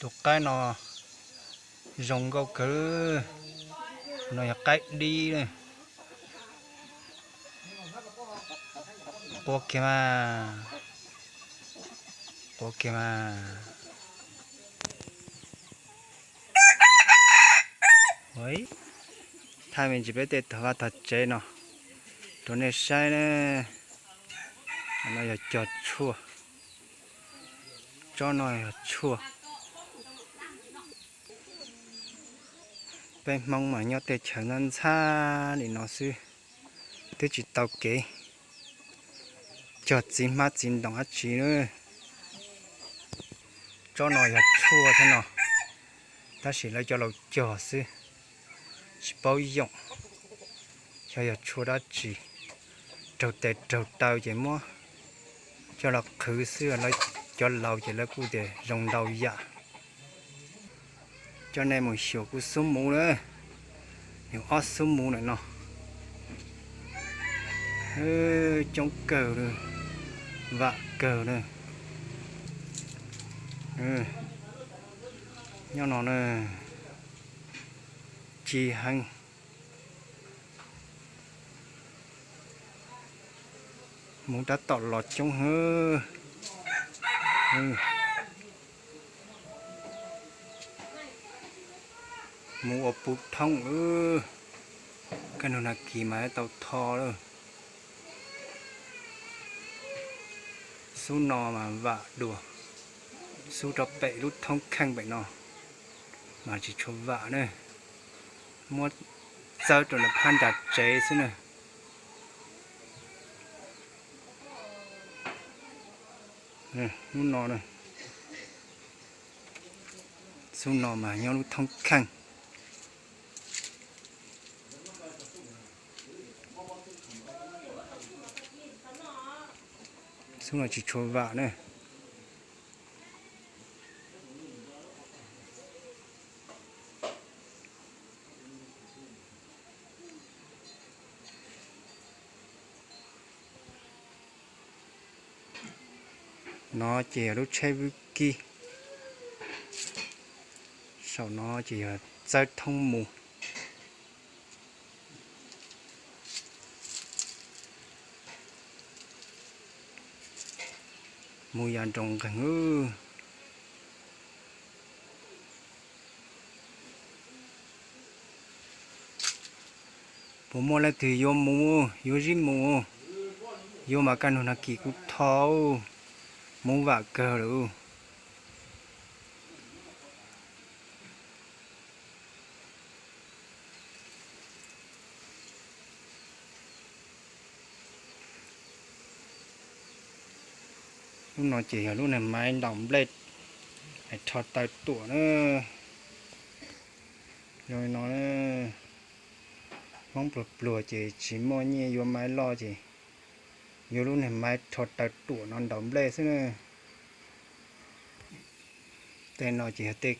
Tus qaib no zoo nkauj kawg. No yog qaib dib na. Quav kiag mas, quav kiag mas. Thaij me ntsis peb tej tog vaj tog tsev no rau nej saib na. No yog cog tshuaj, tsob no yog tshuaj. Peb Hmoob mas nyob tej chaw ntxhab ntxhab li no xwb, twb tsis tau kev cog txiv hmab txiv ntoo dab tsi na. Tsob no yog tshuaj thiab no, tab sis lawv cov laus cog xwb, tsis paub yoom, xyov yog tshuaj dab tsi. Raug tes raug taw ces muab coj los qhwv xwb, lawv cov laus ces lawv kuj tias zoo ntau yam. Coj nej mus xyuas kuv xub muv na, yog ob xub muv ntawm no. Coob kawg li, vam kawg na. Nyob no na, ci heev. Muv tab tom los coob heev. Muv ua puv thoob lawm. Kaj ntug nag kis mas tau tho lawm. Xub no mas vam dua, xub rau pem lub thoob kheej pem no mas tsis tshua vam na. Muab txawb rau nram phab ntsa tsev xwb na. Lub no, xub no mas nyob lub thoob kheej. Xub no tsis tshua vam na. No ces yog lub tsheb vwb kib, saum no ces yog txawb thoob mus. Mus yam nroos nqeeg. Puas muaj leej twg yuav mus, yuav zib mus? Yuav mas kaj ntug nag kis kuj tho, mus vam kawg lawm. Lub no ces yog lub niag maiv ntaus nplej, rho taw tuam na. Zoo li no, Hmoob pluag pluag ces tsis muaj nyiaj yuav maiv loj ces yuav lub niag maiv rho taw tuam no ntaus nplej xwb na. Tej no ces yog tej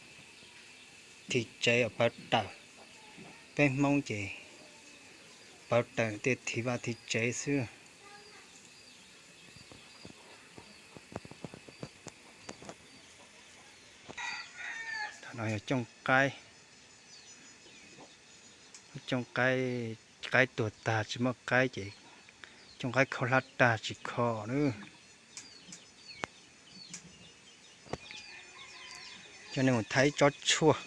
thim tsev uas pawv taws. Peb Hmoob ces pawv taws tej thim vaj thim tsev xwb. Thaum no yog cooj qaib, cooj qaib, qaib tuag tag tsis muaj qaib ces cooj qaib kho hlab tag tsis kho na. Coj nej mus thaij ib tsob tshuaj,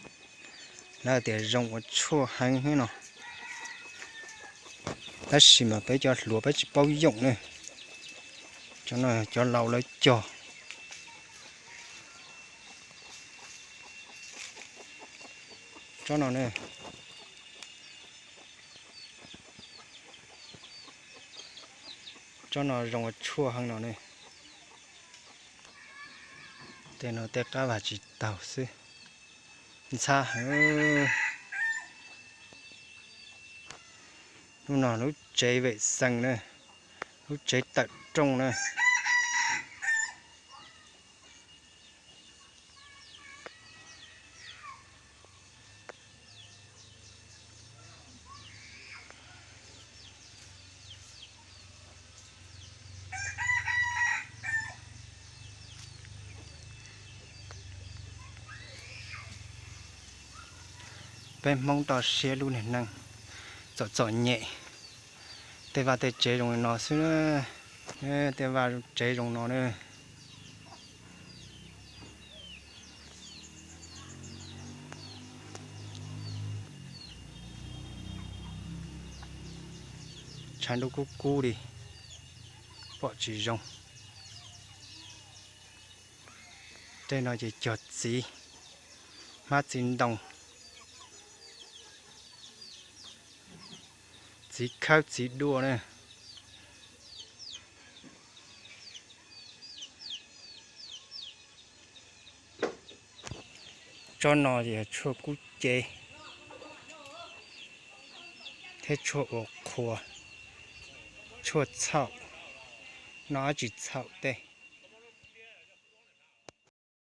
lawv tias zoo ua tshuaj heev no, tab sis mas peb cov hluas peb tsis paub yoom na. Cov no cov laus lawv cog. Tsob no ne, tsob no zoo ua tshuaj heev no ne. Tej no tej qab vam tsis taug xwb, ntxhab heev. Lub no lub tsev vem xees na, lub tsev tawm rooj na. Peb Hmoob toj siab lub niag neej txom txom nyem. Tej vaj tej tsev zoo li no xwb. Tej vaj tsev zoo no na. Tshav ntuj kub kub li, pom tsis zoo. Tej no ces cog txiv, hmab txiv ntoo, txiv khawb txiv duaj na. Tsob no yog tshuaj kub cev thiab tshuaj ua qhua, tshuaj txhaum, noj dab tsi txhaum tej.